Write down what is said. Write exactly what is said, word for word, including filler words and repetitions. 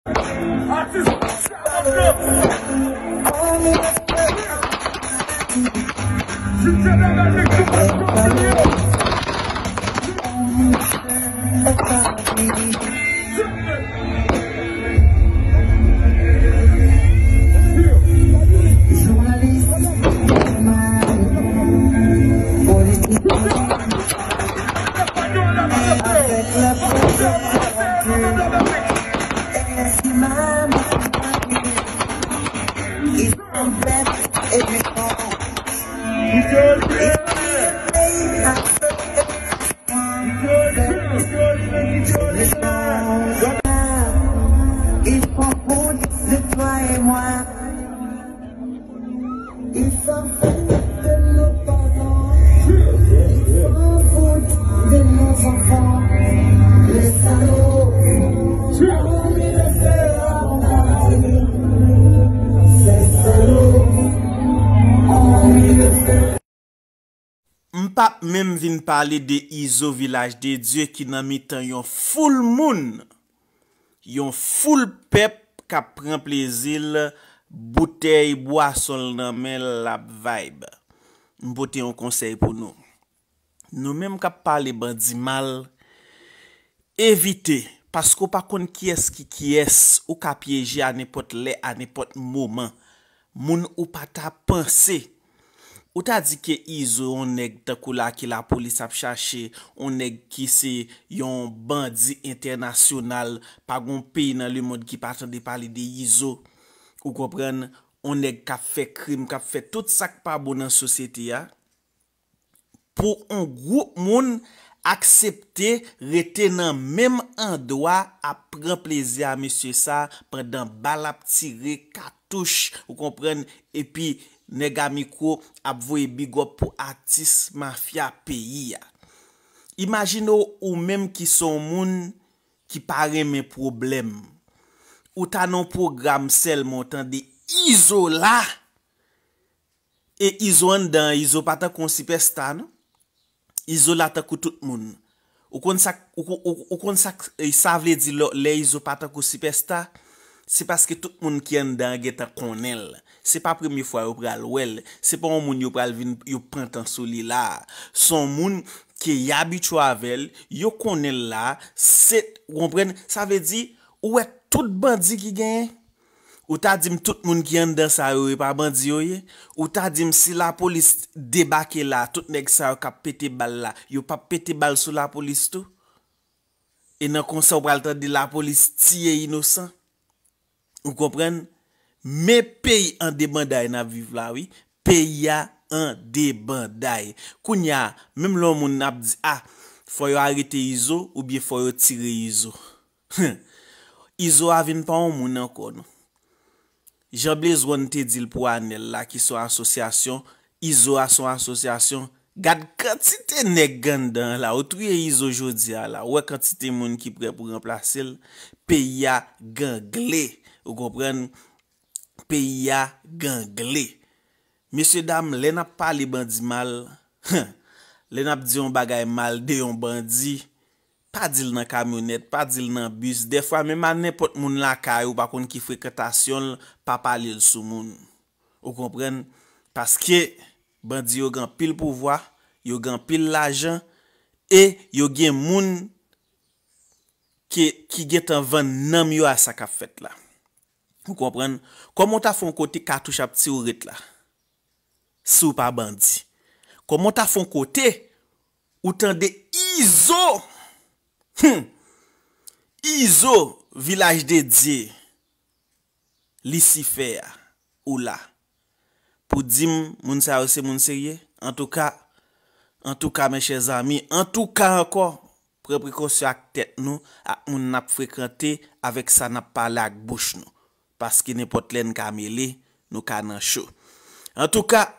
Atis, M p ap menm vin pale de Izo Vilaj de Dye ki nan mitan yon foul moun, yon foul pèp k ap pran plezi l, boutèy bwason l nan men l, l ap vibe. M pote yon konsèy pou nou. Nou menm k ap pale bandi mal, evite, paske w pa konn kiyès ki kiyès, ou ka pyeje a nenpòt lè, a nenpòt moman. Moun ou pa ta panse. Ou ta di ke Izo yon nèg tankou la ke lapolis ap chache, yon nèg ki se yon bandi entènasyonal, pa gon peyi nan lemonn ki pa tande pale de Izo. Ou konprann? Yon nèg k ap fè krim, k ap fè tout sa k pa bon nan sosyete a. Pou yon gwoup moun aksepte rete nan menm andwa ap pran plezi a mesye sa pandan bal ap tire, katouch, ou konprann, epi nèg a mikwo ap voye big up pou atis mafya peyi a. Imajine w ou menm ki se yon moun ki pa renmen pwoblèm. Ou ta nan yon pwogram sèlman w tande Izola. E Izo anndan an, Izo pa tankou yon sipèsta non. Izo la tankou tout moun. Ou konn sa, ou, ou, ou konn sa k- e sa vle di lò- lè Izo pa tankou sipèsta? Se paske tout moun ki anndan an gentan konnen l. Se pa premye fwa yo pral wè l. Se pa yon moun yo pral vin yo pran tan sou li la. Se yon moun ke y abitye avè l, yo konnen l la. Se, ou konprann? Sa vle di, ou wè tout bandi ki genyen, ou ta di m tout moun ki anndan sa yo, e pa bandi yo ye? Ou ta di m si lapolis debake la, tout nèg sa yo k ap pete bal la, yo p ap pete bal sou lapolis tou? E nan konsa ou pral tande lapolis tiye inosan? Ou konprann? Men peyi an debanday n ap viv la wi. Peyi a an debanday. Kounye a, menm lè yon moun ap di, a, fò yo arete Izo oubyen fò yo tire Izo. Izo a vin pa yon moun ankò non. Jan Blaze One te di l pou Anèl la ki se yon asosyasyon, Izo a se yon asosyasyon. Gad kantite nèg anndan an la, ou touye Izo jodi a la, ou wè kantite moun ki prè pou ranplase l, peyi a gangle, ou konprann, peyi a gangle. Mesye dam, lè n ap pale bandi mal, lè n ap di yon bagay mal de yon bandi, pa di l nan kamyonèt, pa di l nan bis, dèfwa menm a nenpòt moun lakay ou pa konn ki frekantasyon l, pa pale l sou moun. Ou konprann? Paske bandi yo gen anpil pouvwa, yo gen anpil lajan, e yo gen moun ke, ki gentan vann nanm yo a sa k ap fèt la. Ou konprann? Kòman w ta fè yon kote katouch ap tire w ret la? Si w pa bandi. Kòman w ta fè yon kote ou tande Izo? Hum! Izo, Vilaj de Dye, Lisifè a, ou la. Pou di m, moun sa yo se moun serye? Antouka, antouka, mes chers amis, antouka ankò, pran prekosyon ak tèt nou, ak moun n ap frekante, avèk sa n ap pale ak bouch nou. Paske nenpòt lè n ka mele, nou ka nan cho. Antouka,